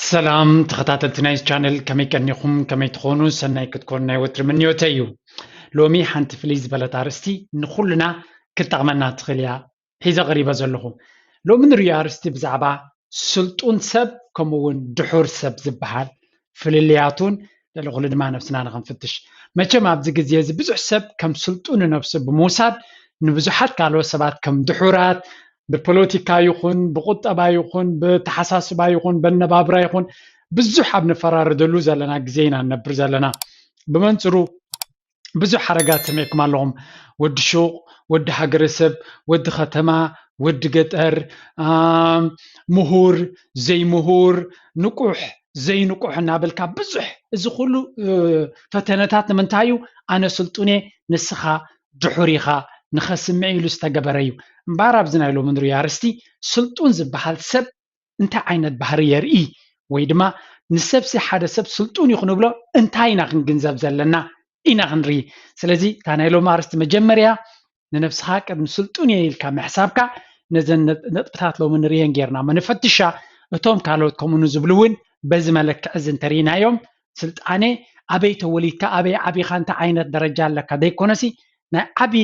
ሰላም ተኸታተልቲ ናይ ቻነል፣ ከመይ ቀኒኹም? ከመይ ትኾኑ? ሰናይ ክትኮኑ ናይ ወትሪ ምንዮተይ እዩ። ሎሚ ሓንቲ ፍልይ ዝበለት ኣርእስቲ ንኹልና ክትጠቕመና ትኽእል እያ ሒዘ ቀሪበ ዘለኹ። ሎሚ ንሪኦ ኣርእስቲ ብዛዕባ ስልጡን ሰብ ከምኡ እውን ድሑር ሰብ ዝበሃል ፍልልያቱን ልዕሊ ኩሉ ድማ ነብስና ንኽንፍትሽ። መቸም ኣብዚ ግዜ እዚ ብዙሕ ሰብ ከም ስልጡን ንነብሱ ብምውሳድ ንብዙሓት ካልኦት ሰባት ከም ድሑራት ብፖለቲካ ይኹን ብቁጠባ ይኹን ብተሓሳስባ ይኹን በነባብራ ይኹን ብዙሕ ኣብ ንፈራረደሉ ዘለና ግዜ ኢና ንነብር ዘለና። ብመንፅሩ ብዙሕ ሓረጋት ሰሚዕኩም ኣለኹም። ወዲ ሹቕ፣ ወዲ ሃገረሰብ፣ ወዲ ከተማ፣ ወዲ ገጠር፣ ኣም፣ ምሁር፣ ዘይምሁር፣ ንቁሕ፣ ዘይንቁሕ እናበልካ ብዙሕ። እዚ ኩሉ እ፣ ፈተነታት ንምንታይ እዩ? ኣነ ስልጡን እየ፣ ንስኻ ድሑር ኢኻ ንኸስምዕ ኢሉ ዝተገበረ እዩ። እምበኣር ኣብዚ ናይ ሎሚ ንሪኦ ኣርእስቲ ስልጡን ዝበሃል ሰብ እንታይ ዓይነት ባህሪ የርኢ ወይ ድማ ንሰብሲ ሓደ ሰብ ስልጡን እዩ ክንብሎ እንታይ ኢና ክንግንዘብ ዘለና ኢና ክንርኢ። ስለዚ እታ ናይ ሎሚ ኣርእስቲ መጀመርያ ንነብስኻ ቅድሚ ስልጡን እየ ኢልካ ምሕሳብካ ነዘን ነጥ- ነጥብታት ሎሚ ንርእየን ጌርና መነፈትሻ። እቶም ካልኦት ከምኡ ንዝብሉ እውን በዚ መለክዕ እዚ እንተርኢናዮም ስልጣነ ኣበይ ተወሊድካ ኣበይ ዓቢኻ እንታይ ዓይነት ደረጃ ኣለካ ዘይኮነሲ ናይ ዓቢ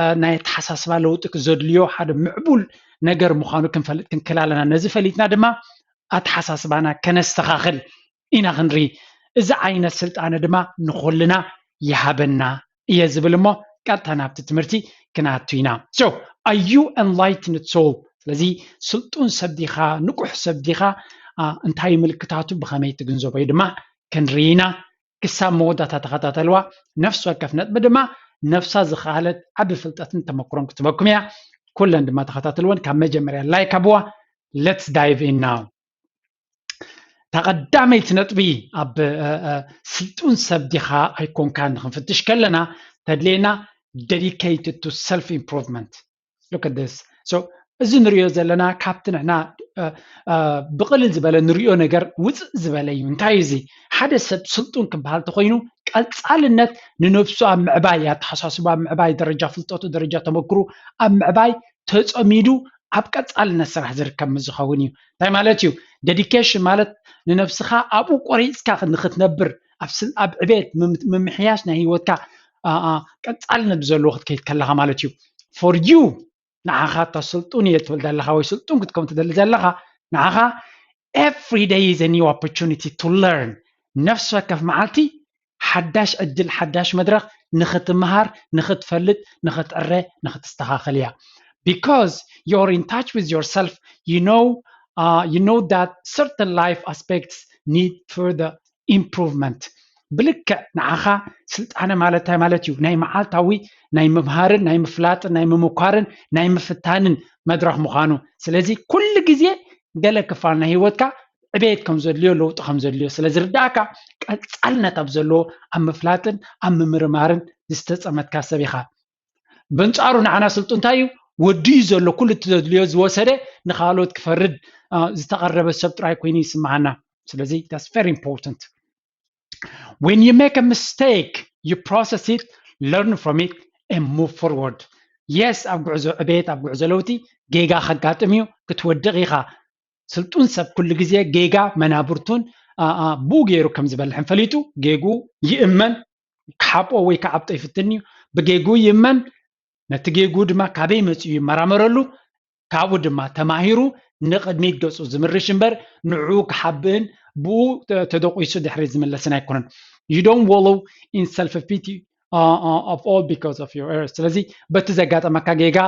እ፣ ናይ ኣተሓሳስባ ለውጢ ዘድልዮ ሓደ ምዕቡል ነገር ምዃኑ ክንፈልጥ ክንክእል ኣለና። ነዚ ፈሊጥና ድማ ኣተሓሳስባና ከነስተኻኽል ኢና ክንርኢ። እዚ ዓይነት ስልጣነ ድማ ንኹልና ይሃበና እየ ዝብል እሞ ቀጥታ ናብቲ ትምህርቲ ክንኣቱ ኢና። So, are you enlightened soul? ስለዚ ስልጡን ሰብ ዲኻ ንቁሕ ሰብ ዲኻ? ኣ፣ እንታይ ምልክታቱ ብኸመይ ትግንዘቦ እዩ ድማ ክንርኢ ኢና። ክሳብ መወዳእታ ተኸታተልዋ። ነፍሲ ወከፍ ነጥቢ ድማ ነብሳ ዝኸኣለት ዓቢ ፍልጠትን ተመክሮን ክትበኩም እያ። ኩለን ድማ ተኸታተልወን ካብ መጀመርያ ላይክ ኣብዋ። Let's dive in now። እታ ቀዳመይቲ ነጥቢ ኣብ እ፣ እ፣ ስልጡን ሰብ ዲኻ ኣይኮንካን ንክንፍትሽ ከለና ተድልየና dedicated to self improvement። Look at this. So እዚ ንሪኦ ዘለና ካብቲ ንሕና እ፣ እ፣ ብቕልል ዝበለ ንሪኦ ነገር ውፅእ ዝበለ እዩ። እንታይ እዩ እዚ? ሓደ ሰብ ስልጡን ክበሃል ተኮይኑ ቀፃልነት ንነብሱ ኣብ ምዕባይ፣ ኣተሓሳስባ ኣብ ምዕባይ፣ ደረጃ ፍልጠቱ፣ ደረጃ ተመክሩ ኣብ ምዕባይ ተፀሚዱ ኣብ ቀፃልነት ስራሕ ዝርከብ ምስ ዝኸውን እዩ። እንታይ ማለት እዩ? ዴዲኬሽን ማለት ንነብስኻ ኣብኡ ቆሪፅካ ንክትነብር ኣብ ስል- ኣብ ዕቤት ምም- ምምሕያሽ ናይ ህይወትካ ኣ- ኣ- ቀፃልነት ብዘለዎ ክትከይድ ከለኻ ማለት እዩ። For you ንዓኻ እታ ስልጡን እየ ትብል ዘለኻ ወይ ስልጡን ክትከውን ትደሊ ዘለኻ ንዓኻ every day is a new opportunity to learn። ነፍሲ ወከፍ መዓልቲ ሓዳሽ ዕድል ሓዳሽ መድረኽ ንኽትምሃር ንኽትፈልጥ ንኽትዕረ ንኽትስተኻኸል እያ። Because you're in touch with yourself, you know, uh, you know that certain life aspects need further improvement። ብልክዕ ንዓኻ ስልጣነ ማለት እንታይ ማለት እዩ? ናይ መዓልታዊ ናይ ምምሃርን ናይ ምፍላጥን ናይ ምምኳርን ናይ ምፍታንን መድረኽ ምዃኑ። ስለዚ ኩሉ ግዜ ገለ ክፋል ናይ ህይወትካ ዕቤት ከም ዘድልዮ ለውጢ ከም ዘድልዮ ስለ ዝርዳእካ ቀፃልነት ኣብ ዘለዎ ኣብ ምፍላጥን ኣብ ምምርማርን ዝተፀመትካ ሰብ ኢኻ። በንፃሩ ንዓና ስልጡ እንታይ እዩ? ወዲኡ ዘሎ ኩሉ እቲ ዘድልዮ ዝወሰደ ንካልኦት ክፈርድ ዝተቐረበ ሰብ ጥራይ ኮይኑ ይስምዓና። ስለዚ that's very important. When you make a mistake, you process it, learn from it, and move forward. Yes, ኣብ ጉዕዞ ዕቤት ኣብ ጉዕዞ ለውጢ ጌጋ ከጋጥም እዩ። ክትወድቕ ኢኻ። ስልጡን ሰብ ኩሉ ግዜ ጌጋ መናብርቱን ብኡ ገይሩ ከም ዝበልሕን ፈሊጡ ጌጉ ይእመን፣ ክሓብኦ ወይ ክዓብጦ ይፍትን እዩ። ብጌጉ ይእመን፣ ነቲ ጌጉ ድማ ካበይ መፂኡ ይመራመረሉ። ካብኡ ድማ ተማሂሩ ንቕድሚት ገፁ ዝምርሽ እምበር ንዕኡ ክሓብእን ብኡ ተደቂሱ ድሕሪት ዝምለስን ኣይኮነን። You don't wallow in self pity of all because of your errors። ስለዚ በቲ ዘጋጠመካ ጌጋ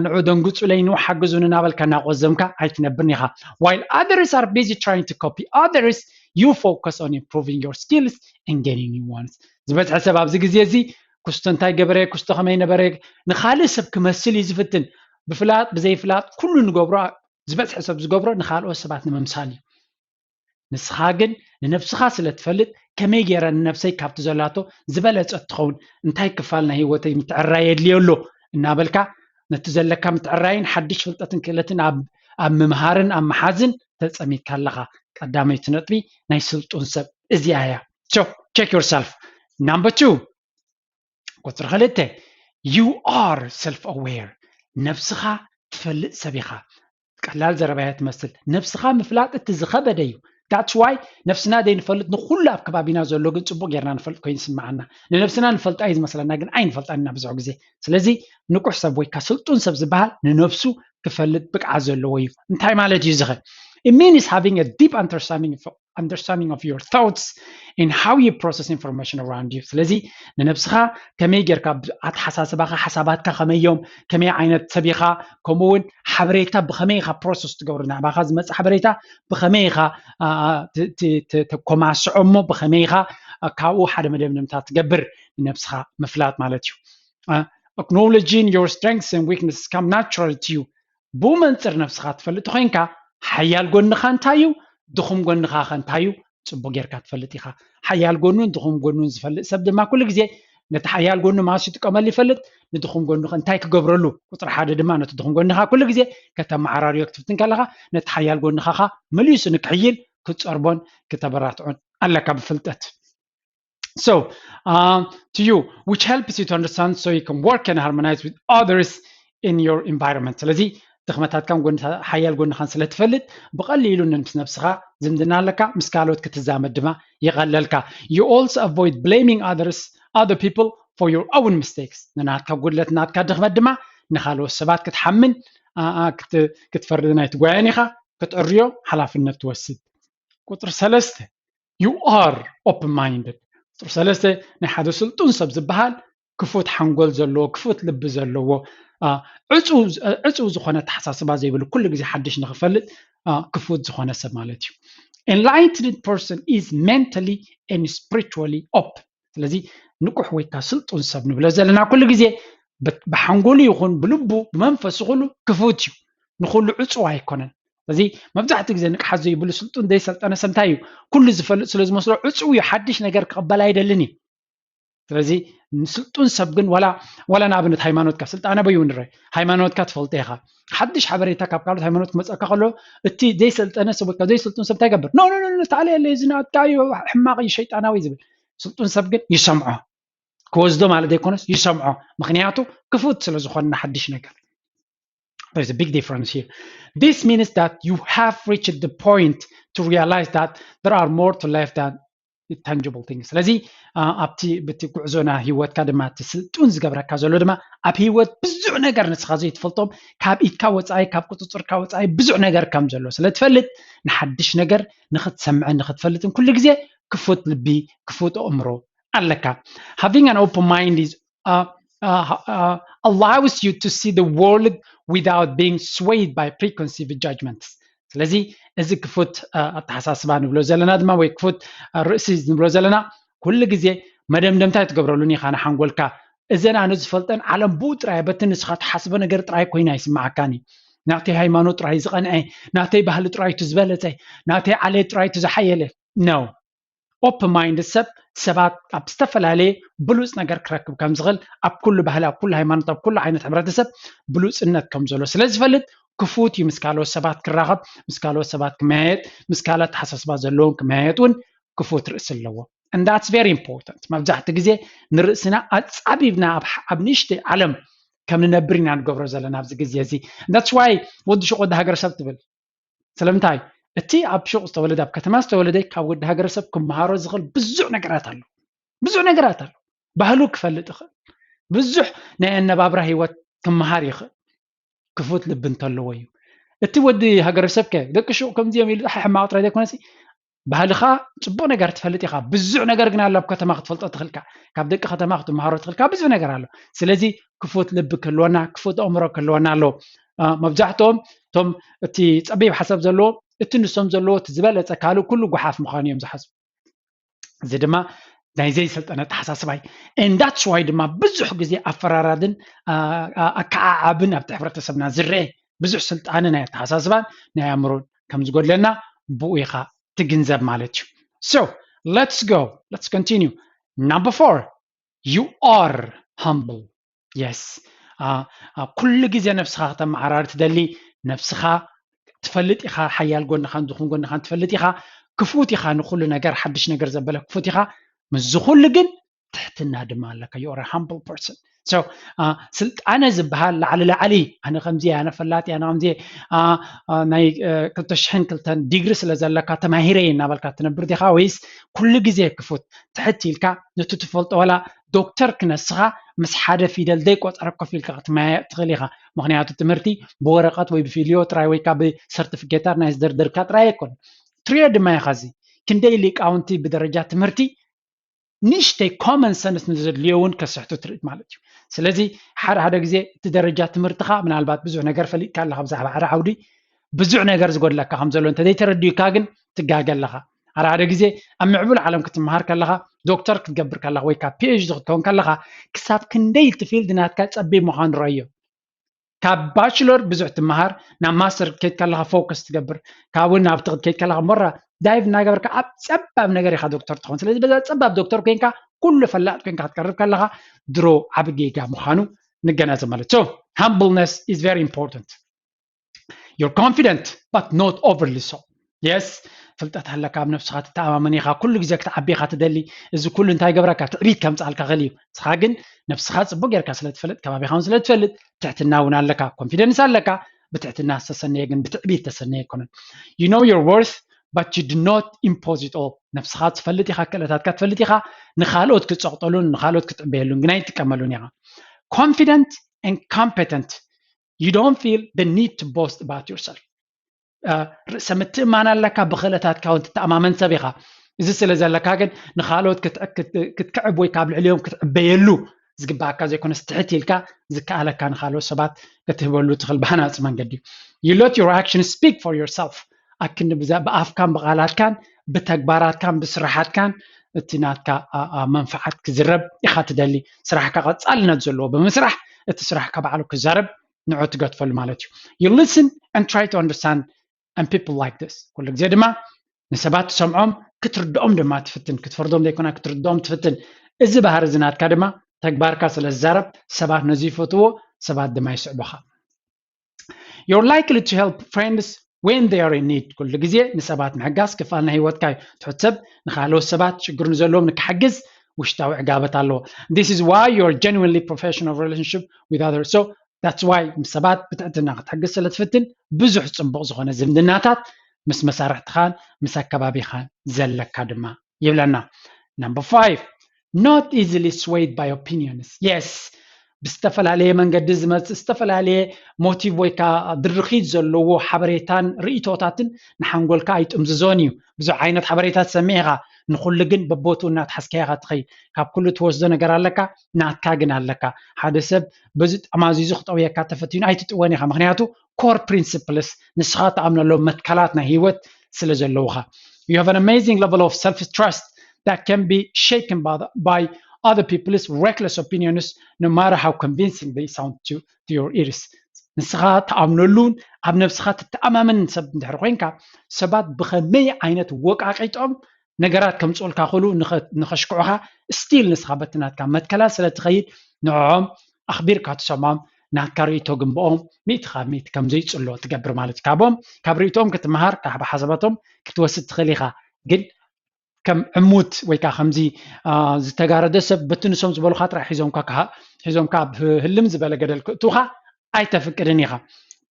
ንዑ ደንግፁለይ ንዑ ሓግዙን እናበልካ እናቆዘምካ ኣይትነብርን ኢኻ። While others are busy trying to copy others, you focus on improving your skills and gaining new ones። ዝበዝሐ ሰብ ኣብዚ ግዜ እዚ ኩስቶ እንታይ ገበረ፣ ኩስቶ ከመይ ነበረ፣ ንኻልእ ሰብ ክመስል እዩ ዝፍትን። ብፍላጥ ብዘይፍላጥ ኩሉ ንገብሮ ዝበዝሐ ሰብ ዝገብሮ ንኻልኦት ሰባት ንምምሳል እዩ። ንስኻ ግን ንነብስኻ ስለ ትፈልጥ ከመይ ገይረ ንነብሰይ ካብቲ ዘላቶ ዝበለፀት ትኸውን፣ እንታይ ክፋል ናይ ህይወተይ ምትዕራይ የድልዮ ኣሎ እናበልካ ነቲ ዘለካ ምትዕራይን ሓድሽ ፍልጠትን ክእለትን ኣብ ኣብ ምምሃርን ኣብ ምሓዝን ተፀሚድካ ኣለኻ። ቀዳመይቲ ነጥቢ ናይ ስልጡን ሰብ እዚኣ እያ። So check yourself. Number two, ቁፅሪ ክልተ you are self aware። ነብስኻ ትፈልጥ ሰብ ኢኻ። ቀላል ዘረባያ ትመስል። ነብስኻ ምፍላጥ እቲ ዝኸበደ እዩ። That's why ነብስና ዘይንፈልጥ ንኩሉ ኣብ ከባቢና ዘሎ ግን ፅቡቅ ጌርና ንፈልጥ ኮይኑ ይስምዓና። ንነብስና ንፈልጣ እዩ ዝመስለና ግን ኣይንፈልጣን ኢና ብዙሕ ግዜ። ስለዚ ንቁሕ ሰብ ወይ ከዓ ስልጡን ሰብ ዝበሃል ንነብሱ ክፈልጥ ብቅዓት ዘለዎ እዩ። እንታይ ማለት እዩ ዝኸ? It means having a deep understanding of understanding of your thoughts and how you process information around you። ስለዚ ንነብስኻ ከመይ ጌርካ ኣተሓሳስባኻ ሓሳባትካ ከመይ እዮም፣ ከመይ ዓይነት ሰብ ኢኻ፣ ከምኡ እውን ሓበሬታ ብኸመይ ኢኻ ፕሮሰስ ትገብሩ፣ ናባኻ ዝመፅእ ሓበሬታ ብኸመይ ኢኻ ተኮማስዖ እሞ ብኸመይ ኢኻ ካብኡ ሓደ መደምደምታ ትገብር፣ ንነብስኻ ምፍላጥ ማለት እዩ። Acknowledging your strengths and weaknesses come naturally to you። ብኡ መንፅር ነብስኻ ትፈልጥ ኮይንካ ሓያል ጎንኻ እንታይ እዩ፣ ድኹም ጎንኻ ከ እንታይ እዩ፣ ፅቡቅ ጌርካ ትፈልጥ ኢኻ። ሓያል ጎኑን ድኹም ጎኑን ዝፈልጥ ሰብ ድማ ኩሉ ግዜ ነቲ ሓያል ጎኑ ማስ ይጥቀመሉ ይፈልጥ፣ ንድኹም ጎኑ ከ እንታይ ክገብረሉ፣ ቁፅሪ ሓደ ድማ ነቲ ድኹም ጎንኻ ኩሉ ግዜ ከተመዓራርዮ ክትፍትን ከለኻ ነቲ ሓያል ጎንኻ ኻ መሊሱ ንክሕይል ክትፀርቦን ክተበራትዖን ኣለካ ብፍልጠት። So, um, to you, which helps you to understand so you can work and harmonize with others in your environment። ስለዚ ድኽመታትካን ጎንታ ሓያል ጎንኻን ስለ ትፈልጥ ብቐሊሉ ምስ ነብስኻ ዝምድና ኣለካ፣ ምስ ካልኦት ክትዛመድ ድማ ይቐለልካ። You also avoid blaming others, other people for your own mistakes። ንናትካ ጉድለት ናትካ ድኽመት ድማ ንኻልኦት ሰባት ክትሓምን ክትፈርድን ኣይትጓየን ኢኻ፣ ክትዕርዮ ሓላፍነት ትወስድ። ቁፅሪ ሰለስተ you are open minded። ቁፅሪ ሰለስተ ናይ ሓደ ስልጡን ሰብ ዝበሃል ክፉት ሓንጎል ዘለዎ ክፉት ልቢ ዘለዎ ዕፁው ዝኾነ ኣተሓሳስባ ዘይብሉ ኩሉ ግዜ ሓድሽ ንክፈልጥ ክፉት ዝኾነ ሰብ ማለት እዩ። Enlightened person is mentally and spiritually open። ስለዚ ንቁሕ ወይ ከዓ ስልጡን ሰብ ንብሎ ዘለና ኩሉ ግዜ ብሓንጎሉ ይኹን ብልቡ ብመንፈሱ ኩሉ ክፉት እዩ፣ ንኩሉ ዕፁው ኣይኮነን። ስለዚ መብዛሕትኡ ግዜ ንቅሓት ዘይብሉ ስልጡን ዘይሰልጠነ ሰብ እንታይ እዩ? ኩሉ ዝፈልጥ ስለ ዝመስሎ ዕፁው እዩ፣ ሓድሽ ነገር ክቕበል ኣይደልን እዩ። ስለዚ ንስልጡን ሰብ ግን ዋላ ዋላ ንኣብነት ሃይማኖትካ ስልጣነ በይው ንረ ሃይማኖትካ ትፈልጦ ኢኻ። ሓድሽ ሓበሬታ ካብ ካልኦት ሃይማኖት ክመፀካ ከሎ እቲ ዘይሰልጠነ ሰብ ወይ ካብ ዘይስልጡን ሰብ እንታይ ይገብር? ኖ ኖ ኖ ተዓለ የለ እዚ ናትካ እዩ ሕማቕ እዩ ሸይጣናዊ ዝብል። ስልጡን ሰብ ግን ይሰምዖ፣ ክወስዶ ማለት ዘይኮነስ ይሰምዖ፣ ምክንያቱ ክፉት ስለ ዝኾነ ሓድሽ ነገር። There's a big difference here. This means that you have reached the point to realize that there are more to life than tangible things. ስለዚ ኣብቲ ብቲ ጉዕዞና ህይወትካ ድማ እቲ ስልጡን ዝገብረካ ዘሎ ድማ ኣብ ህይወት ብዙሕ ነገር ንስኻ ዘይትፈልጦም ካብ ኢድካ ወፃኢ ካብ ቁፅፅርካ ወፃኢ ብዙሕ ነገር ከም ዘሎ ስለ ትፈልጥ ንሓድሽ ነገር ንክትሰምዕን ንክትፈልጥን ኩሉ ግዜ ክፉት ልቢ ክፉት ኣእምሮ ኣለካ። Having an open mind is uh, uh, uh, allows you to see the world without being swayed by preconceived judgments. ስለዚ እዚ ክፉት ኣተሓሳስባ ንብሎ ዘለና ድማ ወይ ክፉት ርእሲ ንብሎ ዘለና ኩሉ ግዜ መደምደምታ ትገብረሉን ኢኻ ንሓንጎልካ። እዘን ኣነ ዝፈልጠን ዓለም ብኡ ጥራይ በቲ ንስኻ ትሓስቦ ነገር ጥራይ ኮይና ይስምዓካን እዩ። ናተይ ሃይማኖት ጥራይ ዝቐንዐ፣ ናተይ ባህሊ ጥራይ እቲ ዝበለጸ፣ ናተይ ዓሌት ጥራይ እቲ ዝሓየለ ነው። Open mind ሰብ ሰባት ኣብ ዝተፈላለየ ብሉፅ ነገር ክረክብ ከም ዝኽእል ኣብ ኩሉ ባህሊ ኣብ ኩሉ ሃይማኖት ኣብ ኩሉ ዓይነት ሕብረተሰብ ብሉፅነት ከም ዘሎ ስለ ዝፈልጥ ክፉት እዩ ምስ ካልኦት ሰባት ክራኸብ፣ ምስ ካልኦት ሰባት ክመያየጥ፣ ምስ ካልኦት ኣተሓሳስባ ዘለዎም ክመያየጥ እውን ክፉት ርእሲ ኣለዎ። And that's very important። መብዛሕትኡ ግዜ ንርእስና ኣጻቢብና ኣብ ንእሽተይ ዓለም ከም ንነብር ኢና ንገብሮ ዘለና ኣብዚ ግዜ እዚ። That's why ወዲ ሹቕ ወዲ ሃገረሰብ ትብል። ስለምንታይ? እቲ ኣብ ሹቕ ዝተወለደ ኣብ ከተማ ዝተወለደ ካብ ወዲ ሃገረሰብ ክመሃሮ ዝኽእል ብዙሕ ነገራት ኣሎ። ብዙሕ ነገራት ኣሎ። ባህሉ ክፈልጥ ይኽእል። ብዙሕ ናይ ኣነባብራ ህይወት ክመሃር ይኽእል። ክፉት ልቢ እንተለዎ እዩ። እቲ ወዲ ሃገረሰብ ከ ደቂ ሹቕ ከምዚኦም ኢሉ ሕማቕ ጥራይ ዘይኮነሲ ባህልኻ ጽቡቕ ነገር ትፈልጥ ኢኻ። ብዙሕ ነገር ግን ኣሎ ኣብ ከተማ ክትፈልጦ ትኽእልካ፣ ካብ ደቂ ከተማ ክትመሃሮ ትኽእልካ ብዙሕ ነገር ኣሎ። ስለዚ ክፉት ልቢ ክህልወና ክፉት ኣእምሮ ክህልወና ኣሎ። መብዛሕትኦም እቶም እቲ ጸቢብ ሓሳብ ዘለዎ እቲ ንሶም ዘለዎ እቲ ዝበለጸ ካልእ ኩሉ ጓሓፍ ምዃኑ እዮም ዝሓስቡ። እዚ ድማ ናይ ዘይሰልጠነ ኣተሓሳስባ እዩ። And that's why ድማ ብዙሕ ግዜ ኣፈራራድን ኣከዓዓብን ኣብቲ ሕብረተሰብና ዝረአ ብዙሕ ስልጣነ ናይ ኣተሓሳስባን ናይ ኣእምሮን ከም ዝጎድለና ብኡ ኢኻ ትግንዘብ ማለት እዩ። So let's go, let's continue. Number four, you are humble. Yes. ኩሉ ግዜ ነብስኻ ከተመዓራሪ ትደሊ፣ ነብስኻ ትፈልጥ ኢኻ፣ ሓያል ጎንኻን ድኹም ጎንኻን ትፈልጥ ኢኻ፣ ክፉት ኢኻ፣ ንኹሉ ነገር ሓድሽ ነገር ዘበለ ክፉት ኢኻ። ምስዚ ኩሉ ግን ትሕትና ድማ ኣለካ። You are a humble person. So ስልጣነ ዝበሃል ላዕሊ ላዕሊ፣ ኣነ ከምዚ፣ ኣነ ፈላጢ፣ ኣነ ከምዚ፣ ናይ ክልተ ሽሕን ክልተን ዲግሪ ስለ ዘለካ ተማሂረ እናበልካ ትነብር ዲኻ? ወይስ ኩሉ ግዜ ክፉት ትሕት ኢልካ ነቲ ትፈልጦ፣ ዋላ ዶክተር ክነስኻ ምስ ሓደ ፊደል ዘይቆፀረ ኮፍ ኢልካ ክትመያየጥ ትኽእል ኢኻ? ምክንያቱ ትምህርቲ ብወረቐት ወይ ብፊልዮ ጥራይ ወይ ከዓ ብሰርቲፊኬታት ናይ ዝደርደርካ ጥራይ ኣይኮን። ትሪኦ ድማ ኢኻ እዚ ክንደይ ሊቃውንቲ ብደረጃ ትምህርቲ ንእሽተይ ኮመን ሰንስ ንዘድልዮ እውን ከስሕቱ ትርኢት ማለት እዩ። ስለዚ ሓደ ሓደ ግዜ እቲ ደረጃ ትምህርትኻ ምናልባት ብዙሕ ነገር ፈሊጥካ ኣለኻ ብዛዕባ ሓደ ዓውዲ፣ ብዙሕ ነገር ዝጎድለካ ከም ዘሎ እንተዘይተረዲኡካ ግን ትጋገ ኣለኻ። ሓደ ሓደ ግዜ ኣብ ምዕቡል ዓለም ክትመሃር ከለኻ፣ ዶክተር ክትገብር ከለኻ ወይ ካብ ፒኤችዲ ክትከውን ከለኻ ክሳብ ክንደይ እቲ ፊልድ ናትካ ጸቢብ ምዃኑ ረእዮ። ካብ ባችለር ብዙሕ ትመሃር፣ ናብ ማስተር ክትከይድ ከለኻ ፎከስ ትገብር፣ ካብኡ ናብ ትኽድ ከይድ ከለኻ ሞራ ዳይቭ እናገበርካ ኣብ ጸባብ ነገር ኢኻ ዶክተር ትኸውን። ስለዚ በዛ ጸባብ ዶክተር ኮይንካ ኩሉ ፈላጥ ኮይንካ ክትቀርብ ከለኻ ድሮ ዓቢ ጌጋ ምዃኑ ንገነዘብ ማለት። So humbleness is very important. You're confident but not overly so. Yes፣ ፍልጠት ኣለካ፣ ኣብ ነብስኻ ትተኣማመን ኢኻ፣ ኩሉ ግዜ ክትዓቢ ኢኻ ትደሊ። እዚ ኩሉ እንታይ ገብረካ? ትዕቢት ከምፅኣልካ ኽእል እዩ። ንስኻ ግን ነብስኻ ፅቡቅ ጌርካ ስለ ትፈልጥ፣ ከባቢኻ እውን ስለ ትፈልጥ፣ ትሕትና እውን ኣለካ፣ ኮንፊደንስ ኣለካ። ብትሕትና ዝተሰነየ ግን ብትዕቢት ዝተሰነየ ኣይኮነን። You know your worth but you do not impose it all. ነብስኻ ትፈልጥ ኢኻ፣ ክእለታትካ ትፈልጥ ኢኻ። ንኻልኦት ክትፀቕጠሉን ንኻልኦት ክትዕበየሉን ግን ኣይትጥቀመሉን ኢኻ። Confident and competent, you don't feel the need to boast about yourself. ርእሰ ምትእማን ኣለካ፣ ብኽእለታትካ እውን ትተኣማመን ሰብ ኢኻ። እዚ ስለ ዘለካ ግን ንኻልኦት ክትዕብ ወይ ካብ ልዕሊኦም ክትዕበየሉ ዝግባኣካ ዘይኮነስ ትሕት ኢልካ ዝከኣለካ ንኻልኦት ሰባት ክትህበሉ ትኽእል ብሃናፂ መንገዲ እዩ። You let your action speak for yourself. ኣክንዲ ብኣፍካን ብቓላትካን ብተግባራትካን ብስራሓትካን እቲ ናትካ መንፋዓት ክዝረብ ኢኻ ትደሊ። ስራሕካ ቀፃልነት ዘለዎ ብምስራሕ እቲ ስራሕካ ባዕሉ ክዛረብ ንዑ ትገድፈሉ ማለት እዩ። You listen and try to understand and people like this. ኩሉ ግዜ ድማ ንሰባት ትሰምዖም፣ ክትርድኦም ድማ ትፍትን። ክትፈርዶም ዘይኮና ክትርድኦም ትፍትን። እዚ ባህሪ እዚ ናትካ ድማ ተግባርካ ስለ ዝዛረብ ሰባት ነዚ ይፈትዎ፣ ሰባት ድማ ይስዕቡኻ። You're likely to help friends when they are in need. ኩሉ ግዜ ንሰባት ምሕጋዝ ክፋል ናይ ህይወትካ እዩ። ትሑት ሰብ ንኻልኦት ሰባት ችግር ንዘለዎም ንክሕግዝ ውሽጣዊ ዕጋበት ኣለዎ። This is why you're genuinely professional relationship with others. So that's why ምስ ሰባት ብትሕትና ክትሕግዝ ስለ ትፍትን ብዙሕ ፅቡቕ ዝኾነ ዝምድናታት ምስ መሳርሕትኻን ምስ ኣከባቢኻን ዘለካ ድማ ይብለና። Number five, not easily swayed by opinions. Yes, ብዝተፈላለየ መንገዲ ዝመፅእ ዝተፈላለየ ሞቲቭ ወይ ከዓ ድርኺት ዘለዎ ሓበሬታን ርእይቶታትን ንሓንጎልካ ኣይጥምዝዞን እዩ። ብዙሕ ዓይነት ሓበሬታ ትሰምዕ ኢኻ፣ ንኹሉ ግን በቦቱ እናተሓዝካዮ ኢኻ ትኸይድ። ካብ ኩሉ ትወስዶ ነገር ኣለካ፣ ናትካ ግን ኣለካ። ሓደ ሰብ በዚ ጠማዚዙ ክጠውየካ ተፈቲኑ ኣይትጥወን ኢኻ፣ ምክንያቱ ኮር ፕሪንስፕልስ ንስኻ ትኣምነሎም መትከላት ናይ ህይወት ስለ ዘለውኻ። You have an amazing level of self-trust that can be shaken by, by other people's reckless opinions, no matter how convincing they sound to, to your ears. ንስኻ ትኣምነሉን ኣብ ነብስኻ ትተኣማመን ሰብ እንድሕር ኮይንካ ሰባት ብኸመይ ዓይነት ወቃቂጦም ነገራት ከምፅኡልካ ክእሉ ንኸሽክዑኻ ስቲል ንስኻ በቲ ናትካ መትከላት ስለ ትኸይድ ንዕኦም ኣኽቢርካ ትሰምዖም፣ ናትካ ርእይቶ ግን ብኦም ሚእቲ ካብ ሚእቲ ከም ዘይፅሎ ትገብር ማለት እዩ። ካብኦም ካብ ርእይቶኦም ክትመሃር ካብ ሓሳባቶም ክትወስድ ትኽእል ኢኻ። ግን ከም ዕሙት ወይ ከዓ ከምዚ ዝተጋረደ ሰብ በቲ ንሶም ዝበሉካ ጥራሕ ሒዞምካ ሒዞምካ ኣብ ህልም ዝበለ ገደል ክእትውካ ኣይተፍቅድን ኢኻ።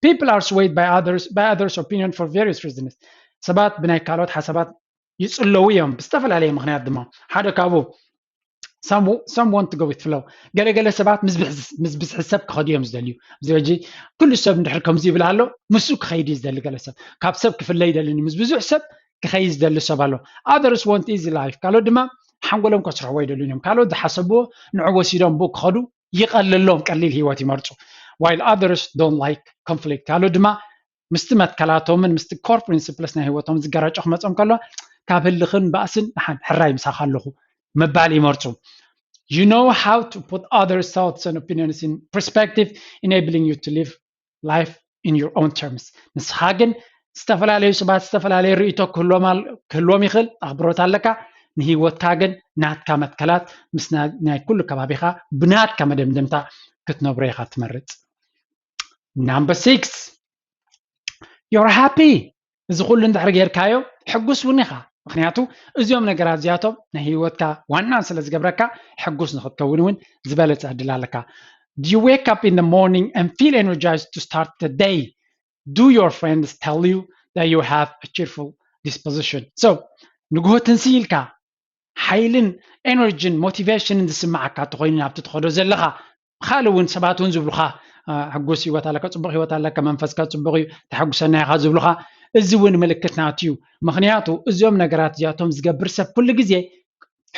People are swayed by others by others opinion for various reasons. ሰባት ብናይ ካልኦት ሓሳባት ይፅለዉ እዮም ብዝተፈላለየ ምክንያት ድማ ሓደ ካብኡ some want to go with flow። ገለገለ ሰባት ምስ ብዝሒ ሰብ ክኸዱ እዮም ዝደልዩ። እዚ ሕጂ ኩሉ ሰብ እንድሕር ከምዚ ይብል ኣሎ ምስኡ ክኸይድ እዩ ዝደሊ። ገለ ሰብ ካብ ሰብ ክፍለይ ይደልን ምስ ብዙሕ ሰብ ክኸይድ ዝደሊ ሰብ ኣሎ። Others want easy life። ካልኦት ድማ ሓንጎሎም ከስርሕዎ ይደልዩ እዮም። ካልኦት ዝሓሰብዎ ንዑ ወሲዶም ብኡ ክኸዱ ይቐልሎም፣ ቀሊል ህይወት ይመርፁ። While others don't like conflict። ካልኦት ድማ ምስቲ መትከላቶምን ምስቲ ኮር ፕሪንስፕልስ ናይ ህይወቶም ዝገራጮ ክመፆም ከሎ ካብ ህልኽን ባእስን ንሓን ሕራይ ምሳኻ ኣለኹ ምባል ይመርፁ። You know how to put others thoughts and opinions in perspective, enabling you to live life in your own terms. ንስኻ ግን ዝተፈላለዩ ሰባት ዝተፈላለዩ ርእይቶ ክህልዎም ይኽእል፣ ኣኽብሮት ኣለካ። ንህይወትካ ግን ናትካ መትከላት ምስ ናይ ኩሉ ከባቢኻ ብናትካ መደምደምታ ክትነብሮ ኢኻ ትመርፅ። Number six, you're happy። እዚ ኩሉ እንድሕር ጌርካዮ ሕጉስ እውን ኢኻ። ምክንያቱ እዚኦም ነገራት እዚኣቶም ናይ ህይወትካ ዋና ስለ ዝገብረካ ሕጉስ ንክትከውን እውን ዝበለፀ ዕድል ኣለካ። Do you wake up in the morning and feel energized to start the day? Do your friends tell you that you have a cheerful disposition? So ንግሆ ትንሲ ኢልካ ሓይልን ኤነርጂን ሞቲቬሽንን ዝስማዓካ እንተኮይኑ ናብቲ ትኸዶ ዘለካ ካልእ እውን ሰባት እውን ዝብሉካ ሕጉስ ህይወት ኣለካ፣ ፅቡቅ ህይወት ኣለካ፣ መንፈስካ ፅቡቅ እዩ፣ ተሐጉሰና ኢካ ዝብሉካ፣ እዚ እውን ምልክት ናቱ እዩ። ምክንያቱ እዚኦም ነገራት እዚኣቶም ዝገብር ሰብ ኩሉ ግዜ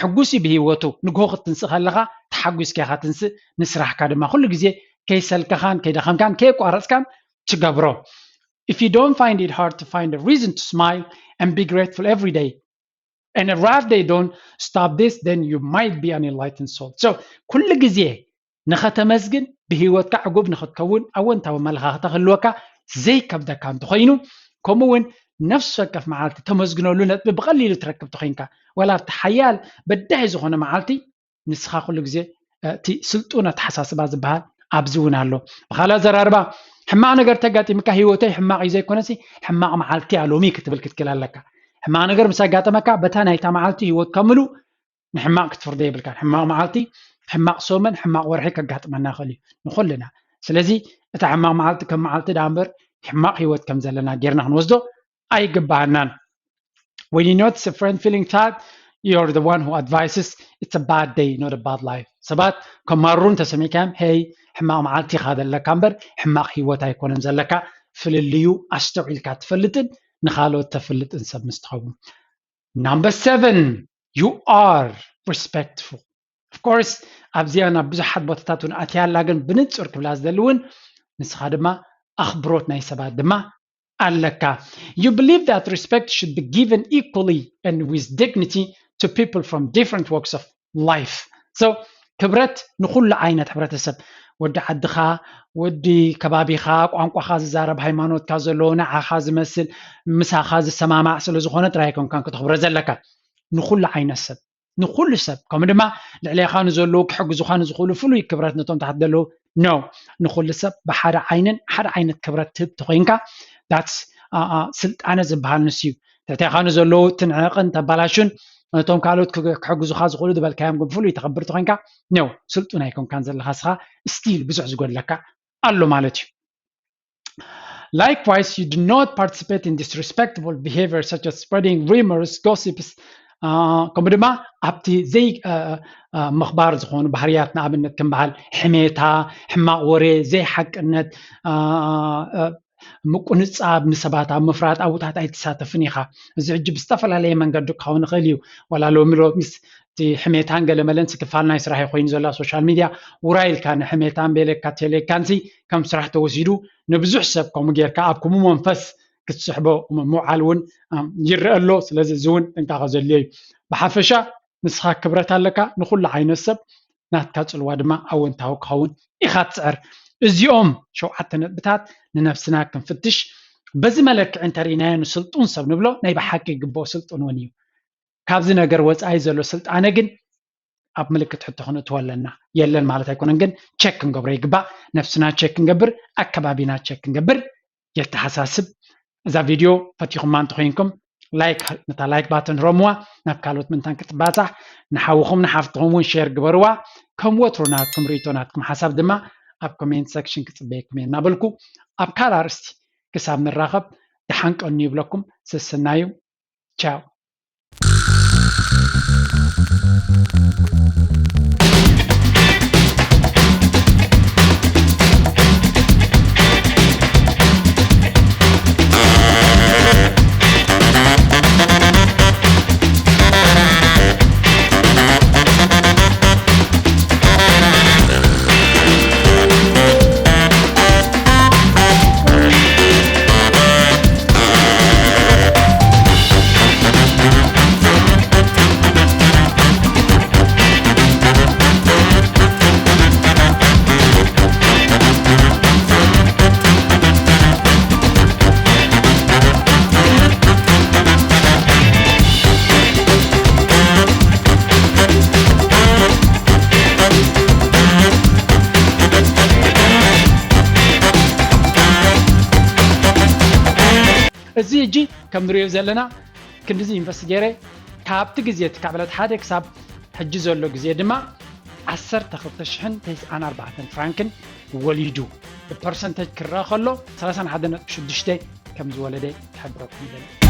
ሕጉስ እዩ ብህይወቱ። ንግሆ ክትንስእ ከለካ ተሓጒስካ ኢካ ትንስእ፣ ንስራሕካ ድማ ኩሉ ግዜ ከይሰልከኻን ከይደኸምካን ከየቋረፅካን ትገብሮ። If you don't find it hard to find a reason to smile and be grateful every day, and a rough day don't stop this, then you might be an enlightened soul. So ኩሉ ግዜ ንኸተመስግን ብህይወትካ ዕጉብ ንኽትከውን ኣወንታዊ ኣመለኻኽታ ክህልወካ ዘይከብደካ እንተኾይኑ፣ ከምኡ እውን ነፍሲ ወከፍ መዓልቲ ተመስግነሉ ነጥቢ ብቐሊሉ ትረክብ ተኾይንካ፣ ዋላ ኣብቲ ሓያል በዳሂ ዝኾነ መዓልቲ ንስኻ ኩሉ ግዜ እቲ ስልጡን ኣተሓሳስባ ዝበሃል ኣብዚ እውን ኣሎ። ብካልእ ኣዘራርባ ሕማቕ ነገር ተጋጢምካ ህይወተይ ሕማቕ እዩ ዘይኮነሲ ሕማቕ መዓልቲ ኣሎሚ ክትብል ክትክእል ኣለካ። ሕማቕ ነገር ምስ ኣጋጠመካ በታ ናይታ መዓልቲ ህይወትካ ምሉእ ንሕማቕ ክትፍርዶ የብልካን። ሕማቕ መዓልቲ፣ ሕማቕ ሰሙን፣ ሕማቕ ወርሒ ከጋጥመና ይኽእል እዩ ንኹልና። ስለዚ እታ ሕማቕ መዓልቲ ከም መዓልቲ ደኣ እምበር ሕማቕ ህይወት ከም ዘለና ጌርና ክንወስዶ ኣይግባኣናን። When you notice a friend feeling tired, you're the one who advises it's a bad day, not a bad life. ሰባት ከማርሩ እንተሰሚዕካዮም፣ ሄይ ሕማቕ መዓልቲ ኢኻ ዘለካ እምበር ሕማቕ ህይወት ኣይኮነን ዘለካ። ፍልልዩ ኣስተውዒልካ ትፈልጥን ንኻልኦት ተፍልጥን ሰብ ምስ ትኸውን። Number seven, you are respectful. Of course ኣብዚኣ ናብ ብዙሓት ቦታታት እውን ኣትያ ኣላ፣ ግን ብንጹር ክብላ ዝደሊ እውን ንስኻ ድማ ኣኽብሮት ናይ ሰባት ድማ ኣለካ። You believe that respect should be given equally and with dignity to people from different walks of life. So ክብረት ንኹሉ ዓይነት ሕብረተሰብ፣ ወዲ ዓድኻ፣ ወዲ ከባቢኻ፣ ቋንቋኻ ዝዛረብ፣ ሃይማኖትካ ዘለዎ፣ ንዓኻ ዝመስል፣ ምሳኻ ዝሰማማዕ ስለ ዝኾነ ጥራይ ኣይኮንካን ክተኽብሮ ዘለካ። ንኹሉ ዓይነት ሰብ፣ ንኹሉ ሰብ፣ ከምኡ ድማ ልዕሌኻ ንዘለዉ፣ ክሕግዙኻ ንዝኽእሉ ፍሉይ ክብረት ነቶም ታሕቲ ዘለዉ፣ no። ንኹሉ ሰብ ብሓደ ዓይንን ሓደ ዓይነት ክብረት ትህብ ተኾይንካ፣ that's ስልጣነ ዝበሃል ንሱ እዩ። ትሕቴኻ ንዘለዉ ትንዕቕን ተባላሹን፣ ነቶም ካልኦት ክሕግዙኻ ዝኽእሉ ዝበልካዮም ግን ፍሉይ ተኸብር ተኾይንካ፣ no፣ ስልጡን ኣይኮንካን ዘለኻ። ስኻ still ብዙሕ ዝጎድለካ ኣሎ ማለት እዩ። Likewise, you do not participate in disrespectful behavior such as spreading rumors, gossips, ከምኡ ድማ ኣብቲ ዘይ ምኽባር ዝኾኑ ባህርያት፣ ንኣብነት ከም በዓል ሕሜታ፣ ሕማቕ ወሬ፣ ዘይሓቅነት፣ ምቁንጻብ፣ ንሰባት ኣብ ምፍራድ ኣብታት ኣይትሳተፍን ኢኻ። እዚ ሕጂ ብዝተፈላለየ መንገዲ ክኸውን ይኽእል እዩ። ዋላ ሎሚ ሎምስ እቲ ሕሜታን ገለመለን ክፋል ናይ ስራሕ ኮይኑ ዘሎ ሶሻል ሚድያ፣ ውራይ ኢልካ ንሕሜታን ቤለካ ቴሌካንሲ ከም ስራሕ ተወሲዱ ንብዙሕ ሰብ ከምኡ ጌርካ ኣብ ከምኡ መንፈስ ክትስሕቦ ምውዓል እውን ይረአ ኣሎ። ስለዚ እዚ እውን ጥንቃቐ ዘድልዮ እዩ። ብሓፈሻ ንስኻ ክብረት ኣለካ፣ ንኹሉ ዓይነት ሰብ ናትካ ጽልዋ ድማ ኣወንታዊ ክኸውን ኢኻ ትጽዕር። እዚኦም ሸውዓተ ነጥብታት ንነብስና ክንፍትሽ በዚ መለክዒ እንተርኢናዮ ንስልጡን ሰብ ንብሎ ናይ ብሓቂ ይግብኦ፣ ስልጡን እውን እዩ። ካብዚ ነገር ወጻኢ ዘሎ ስልጣነ ግን ኣብ ምልክት ሕቶ ክንእትዎ ኣለና። የለን ማለት ኣይኮነን፣ ግን ቸክ ክንገብሮ ይግባእ። ነብስና ቸክ ክንገብር፣ ኣከባቢና ቸክ ክንገብር የተሓሳስብ። እዛ ቪድዮ ፈቲኹማ እንተኾይንኩም ላይክ፣ ነታ ላይክ ባተን ረምዋ ናብ ካልኦት ምንታን ክትባጻሕ፣ ንሓውኹም ንሓፍትኹም እውን ሼር ግበርዋ። ከም ወትሩ ናትኩም ርእይቶ ናትኩም ሓሳብ ድማ ኣብ ኮሜንት ሰክሽን ክጽበየኩም እየ እናበልኩ ኣብ ካልእ ኣርእስቲ ክሳብ ንራኸብ ደሓን ቀኑ ይብለኩም። ሰሰናዩ። ቻው። እዚ ሕጂ ከም ንሪኦ ዘለና ክንድዚ ኢንቨስት ገይረ። ካብቲ ግዜ እቲ ካብ ዕለት ሓደ ክሳብ ሕጂ ዘሎ ግዜ ድማ ዓሰርተ ክልተ ሽሕን ተስዓን ኣርባዕተን ፍራንክን ወሊዱ። ብፐርሰንተጅ ክረኣ ከሎ ሰላሳ ሓደ ነጥቢ ሽዱሽተ ከም ዝወለደ ክሕብረኩም ይደሊ።